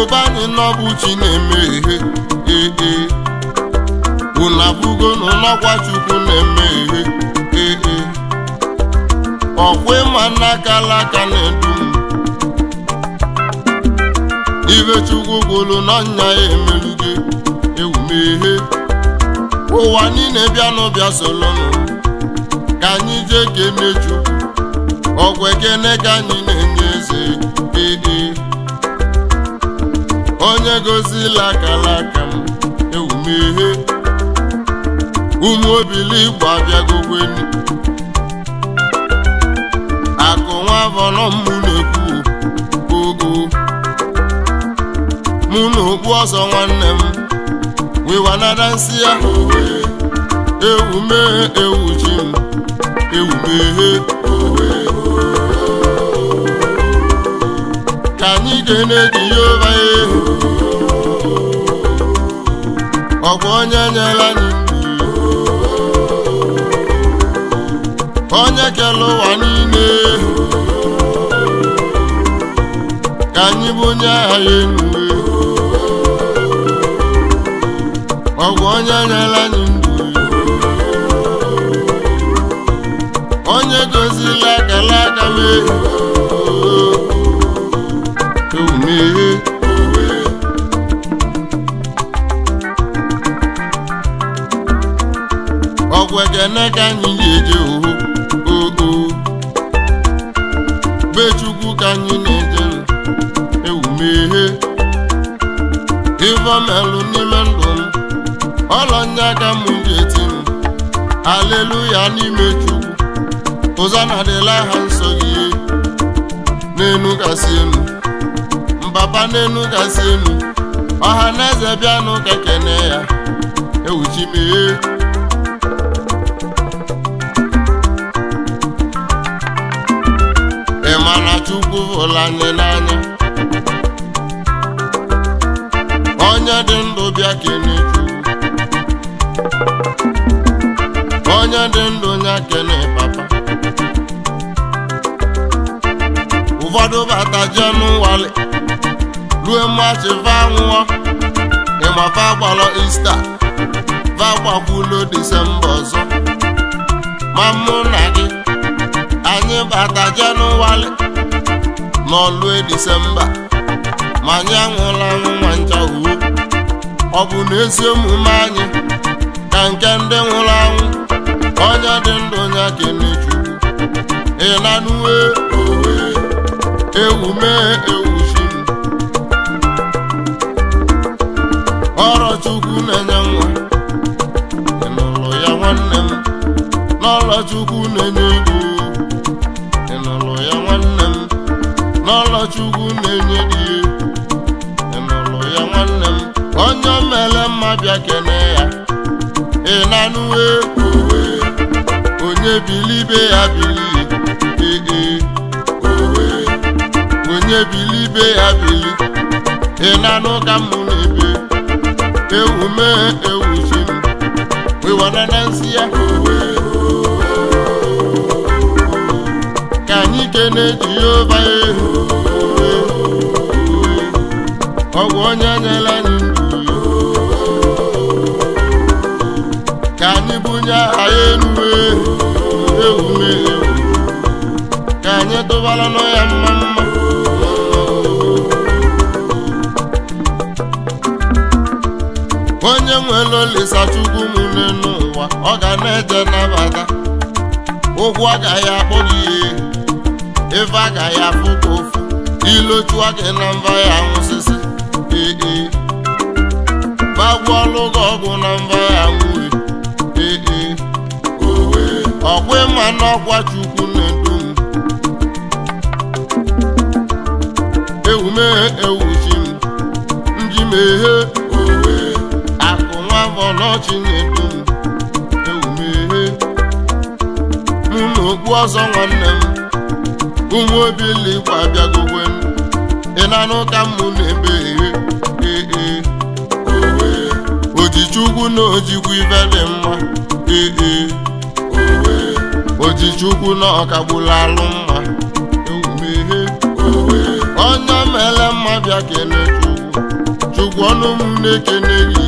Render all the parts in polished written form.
Igbo be anyị n'ọbụ chi na-eme ihe ee ee. Unu abụgonu n'ọkwa Chukwu na-eme ihe ee ee. Ọkwa ịma n'aka alaka na-edu m. Ibe Chukwu kwuru n'ọnya ya emelugo ewumehe. Ụwa niile bịanụ bịa solonụ ka anyị jee kene Chukwu. Ọkwa ekene ka anyị na-enye eze ee ee. Onye gozila akala aka m ewumehe. Ụmụ obili Igbo abịagokweni. Akụ nwa vọnọ mụ na-ekwu oo. Mụ na okpu ọsọ nwanne m wiwanada nsị ya ewume ewu chi m ewumehe. Ka anyị kene Jehova ehu. Ọkwa onye nyere anyị ndụ, onye kere ụwa niile, ka anyị bụ onye agha ya enu. Ọkwa onye nyere anyị ndụ, onye gozila akala aka m ewumehe. Ọgwụ ekene ka anyị ji eje oho oo. Be Chukwu ka anyị na-eje ewumehe. Ivomelụ n'ime ndụ m ọlọnya ka m ji eti m aleluya n'ime Chukwu. Ụzana dịla ha nsọ gị n'enu kasị enu mbaba n'enu kasị enu. Ọha na eze bịanụ ka kene ya ewuchimee. Ị ma na Chukwu hụrụ anyị n'anya. Onye dị ndụ bịa kene Chukwu. Onye dị ndụ nya kene papa. Ụfọdụ bata Jenụwarị rue Maachị fa nwụọ. Ịma fa gbalọ Ista fa gbakwulo Disemba ọzọ. Ma mụ na gị anyị bata Jenụwarị n'ọlụ Disemba ma anyị anwụla anwụ nwa ncha uwe. Ọ bụ na ezi omume anyị ka nke ndị nwụrụ anwụ. Onye dị ndụ ya kene Chukwu. Ị na-anụwe owe ewume ewu chi m. Ọrọ Chukwu na-enye nwa, ị nụrụ ya nwanne m. N'ọlọ Chukwu na-enye ego, ị nụrụ ya nwanne m. N'ọlọ Chukwu na-enye di, ị nụrụ ya nwanne m. Onye mere mma bịa kene ya. Ị na-anụwe owe onye bilibe ya bili ee ee owe onye bilibe ya bili. Ị na-anụ ka mụ na-ebe ewume ewu chi m wiwanana nsị ya owe. Ka anyị kene Jehova ehu owe. Ọgwụ onye nyere anyị ndụ, ka anyị bunye aha ya enu ewume ewu. Ka anyị tụbara nụ ya mma mma. Onye nwere Olisa Chukwu m n'elu ụwa ọ ga na-eje nabata. Ụkwụ agaghị akpọ gị ihe, ife agaghị afụ ka ofu. Ilochua gị na mba ya nwụsịsị ee ee. Bagwọlụ gị ọgwụ na mba ya nwụghị ee ee. Ọkwa ịma n'ọkwa Chukwu na-edu m ewume ewu chi m njimeghe owe. Akụ nwa vọnọchi na-edu m ewumeghe. Mụ na okpu ọzọ nwanne m ụmụ obili Igbo abịagokwe. Ị na-anụ ka mụ na-ebe ehe ee ee owe. Ojichukwu na ojikwu ife dị mma ee ee owe. Ojichukwu na ọkagbula alụ mma ewumeghe owe. Onye mere mma bịa kene Chukwu. Chukwu ọnụ m na-ekene gị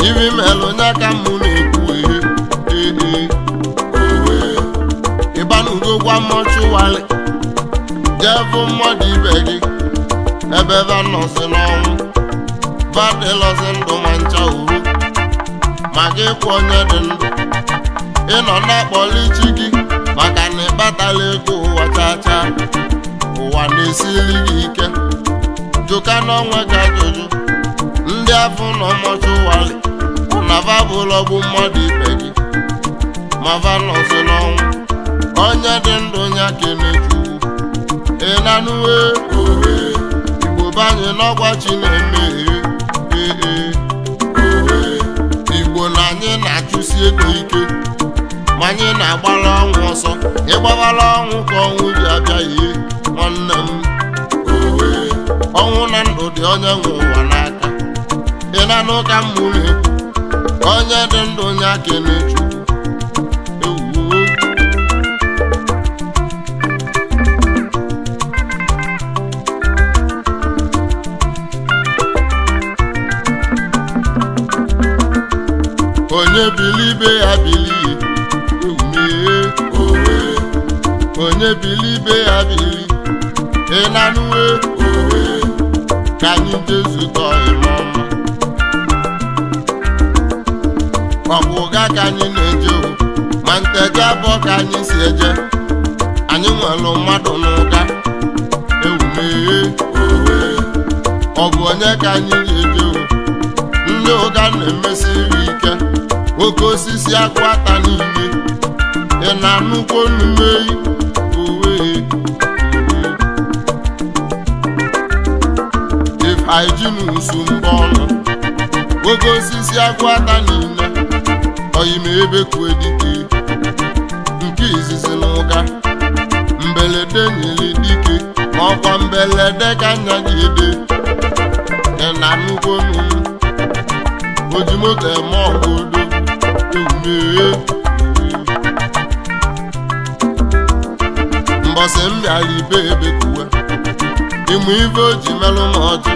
ibi melụ nya ka mụ na-ekwu ihe ee owe ịbanugo gwa mọchụwalị jee fụ mmadụ ibe gị ebe va nọsị n'ọnwụ vadịlọsị ndụ ma ncha uru ma gị kwụ onye dị ndụ ịnọ na-akpọli chi gị maka na ịkpatala ego ụwa chaa chaa ụwa na-esili gị ike jụka n'onwe gị ajụjụ ndị afọ nọ mọchụwalị na va bụlọ bụ mmadụ ibe gị ma va nọsị n'ọnwụ onye dị ndụ ya kene Chukwu ị na-anụwe owe Igbo banye n'ọgwa chi na-emeghe ee owe Igbo na anyị na-achụsi ego ike ma anyị na-agbara ọnwụ ọsọ ịgbabara ọnwụ ka ọnwụ ji abịa ihe nwanne m owe ọnwụ na ndụ dị onye nwe ụwa n'aka ị na-anụ ka m na-ekwu onye dị ndụ ya kene Chukwu ewuo. Onye bili ibe ya bili ewumee owe onye bili ibe ya bili ị na-anụwe owe ka anyị jezukọ ime ọma ọ bụ ụga ka anyị na-eje o ma nteje abụọ ka anyị si eje anyị nwere mmadụ n'ụga ewumee owe ọ bụ onye ka anyị ji eje o ndị ụga na-emesiri ike oke osisi akụ ata niile ị na-anụkwo onumeyi owe if hygiene mbọ ọnụ oke osisi akụ ata niile oyime ebe kwue dike nke izizi na ụga mbelede nyere dike ma ọkwa mbelede ka anya gị ede ị na-anụkwo onume ojimoto eme ọgụ odo ewumee mbọsị m bịara ibe ebe kuwe ịmụ ife o ji melụ m ọjị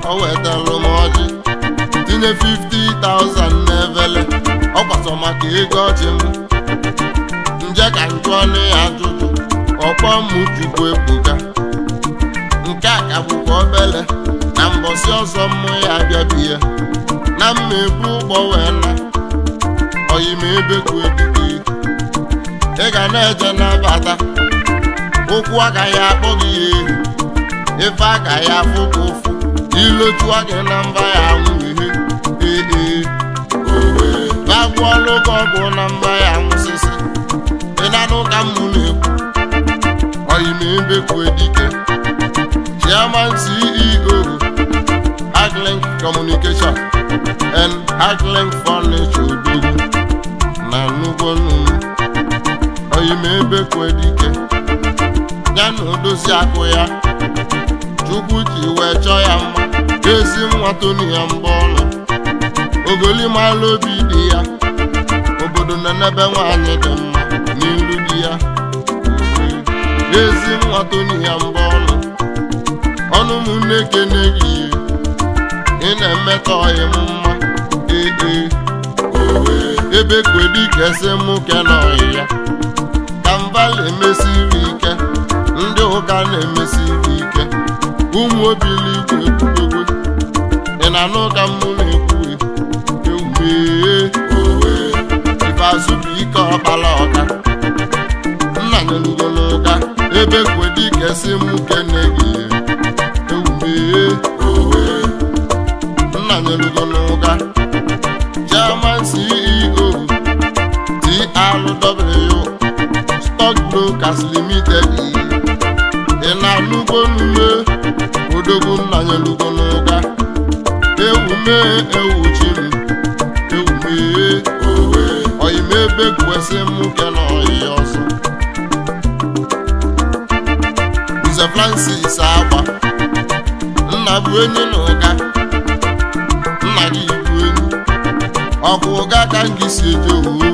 o wetalụ m ọjị tinye 50,000 n'evele ọ gbasọ maka ego ọjị m nje ka njụọ nụ ya ajụjụ ọkpọ m Chukwu ebuka nke a ka bụkwa obele na mbọsị ọzọ mmụ ya abịabi ya na mma ebu ụgbọ wee na oyima ebe kwue dike ị ga na-eje nabata ụkwụ agaghị akpọ gị ya ehu ife agaghị afụ gị ụfụ ilochua gị na mba ya anwụ ihe ee ee owe agwọọlụ gị ọgwụ na mba ya anwụsịsị ị na-anụ ka m na-ekwu oyima ebe kwue dike Chairman CEO Haglink Communication and Haglink Furniture Odogwu na nnukwu nnụnụ oyima ebe kwue dike ya na odozi akụ ya Chukwu ji wee chọọ ya mma ezi nwa Tony ya mbọ ọnụ ogolimala obi dị ya obodo na n'ebe nwaanyị dị mma n'ilu di ya ezi nwa Tony ya mbọ ọnụ ọnụ m na-ekene gị ị na-emetọ ọyị m mma ee ee owe ebe kwedike sị mụ kene ọyị ya ka mbala emesiri ike ndị ụka na-emesiri ike ụmụ obiligwe ekwuegwe ị na-anụ ka mụ na-ekwu ewumee owe ifeazụ bụ ike ọkpala ọka nna nyelugo n'ụka ebe kwedike sị mụ kene gị ewumee owe nna nyelugo n'ụka Chairman CEO TRW Stockbrokers Limited ị na-anụgo n'ume odogwu nna nyelugo n'ụka ewumee ewuchi m ewumee owe oyimebe kwesị m ke na ọyị ọzọ Nze Francis Agba nna bụ enyi na ụka nna gị bụ enyi ọkụ ụga ka m gị si eje owo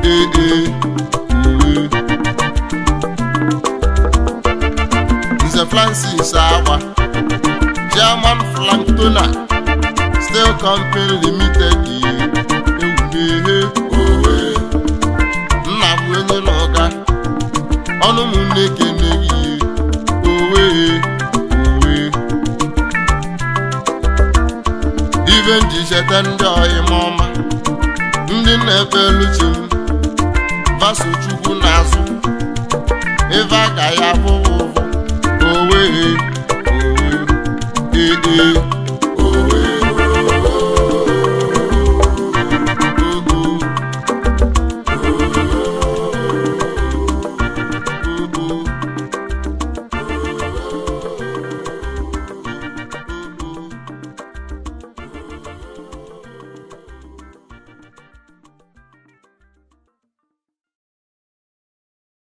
ee ee owe Nze Francis Agba Chairman Flanktoner Steel Company Limited. Ewumehe owe nna bụ onye na ọga ọnụ m na-ekene gị. Owe owe ibe nji cheta ndị ọyị m ọma, ndị na-efe eluchi m vaso Chukwu n'azụ ife aka ya bụ ụvụ. Owe owe ee.